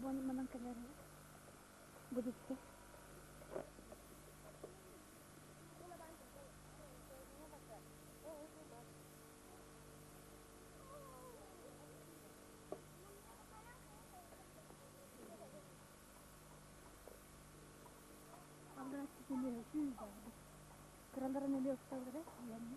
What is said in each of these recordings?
Манан кэлэр бу дикки. Кыраларын өлө усталлара иэнни.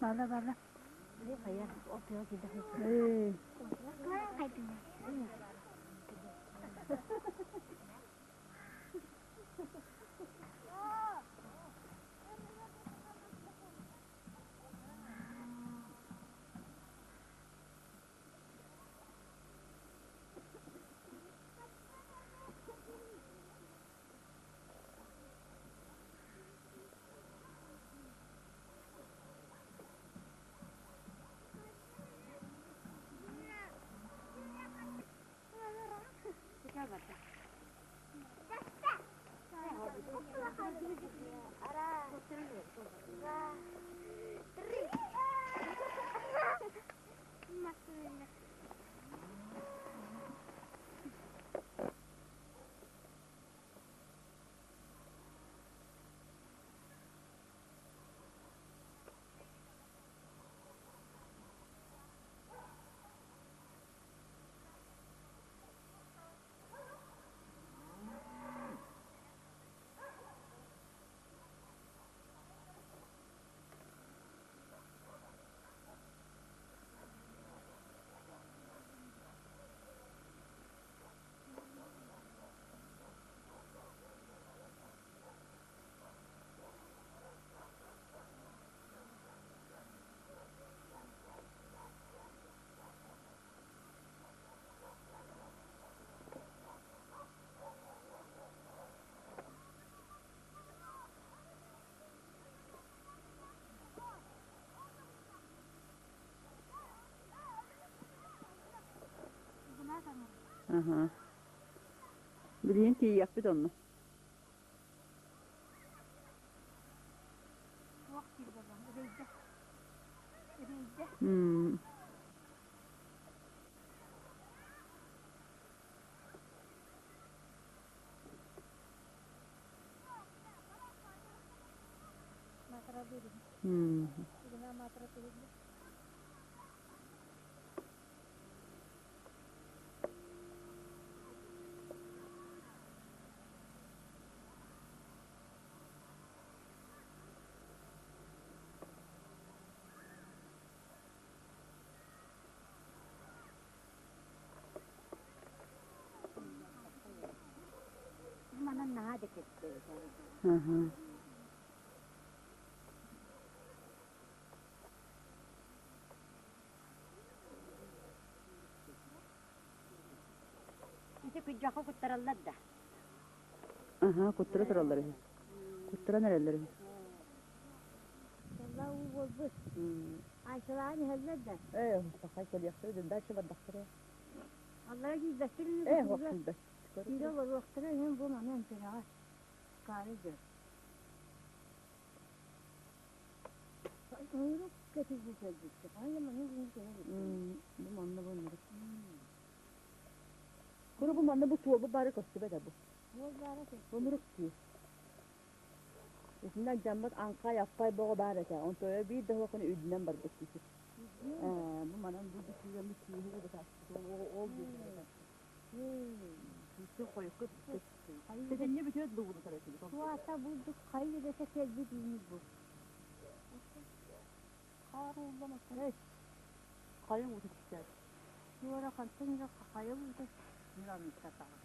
Бала бала. Аха. Билигин тиийиэхпит онно. М. М. Аха. Ити күдьэххэ куттараллар да? Аха, куттара тураллар үһү. Куттаран эрэллэр үһү. Сылла уу буолбут. Айсылаан иһэллэр да? Ээ, сахай кэлиэхтэрэ, дальше бардахтара. Аллара киирбэттэр Ээ, хоп киирбэт. Киирэ олоруохтара иһин бу маны эмтэнэҕэ. Каары дьон. Урук кэтирди кэлбиттэ. Хайа маны бүгүн кэлэ Бу манна бу оннук. Куру бу манна бу суолбу бары көстүбэт бу. Суол баара көстүбэт. Онурук дии. Итиннэ дьаммыт аҥхай аппай боҕо баар этэ. Онтон биир да уһуохуну үрдүнэн барбыт киһи. Бу манан бу киирэммит кииһи ол Күүскэ хойукка бүттэ. Сэтинньи бүтүөт дугуну көрөтүбүт. Суата бурдук хайы десе кэлбит үүнүк бу. Хаар ууллан хайа уута түстэ. Туора хантан эрэ хайа уута ньыраммыттатаҕа.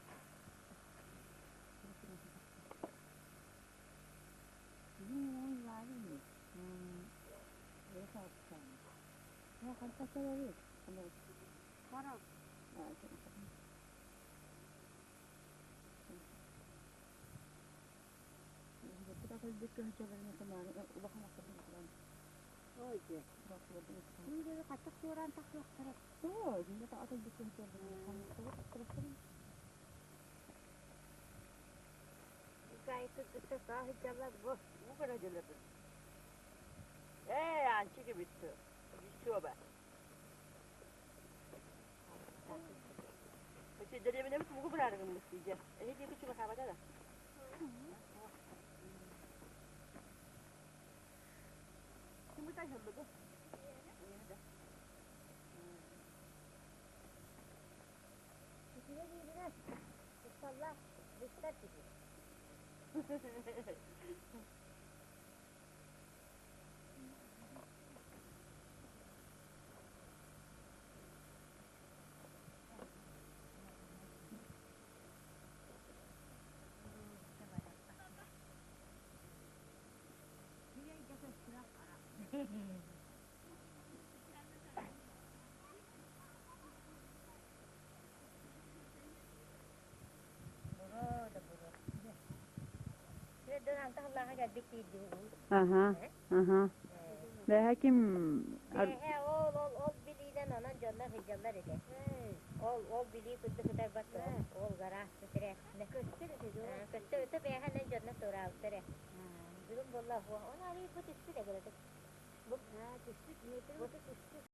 Атырдьах көһүчэлэрин улахан аттарын туран. Ой, дьэ. Хаччах туораан тахсыахтара. Оо, дьиҥэ атырдьах көһүчэлэрин Ээ, анчык эбит. Бүччүөбэ. Дэриэбинэбит мугу быраарыгыммыт дии. Эһи диэки чугаһаабата да. Ким бытай хыллыгы? Үчүгэй бииринэн кутталлаах быстар киһи. Аха, аха. Бэһэ ким Ол ол ол билиинэн онон дьоннор сылдьаллар этэ. Ол ол билии курдук ытарбат ол гараас тирээхтинэ. Көстөр көстөр өтө бэйэһэнэн дьоннор туораабыттар ээ. Бүгүн буолла оны арыйбыт түспүт эгэрэтик. Бу түспүт, бу түспүт.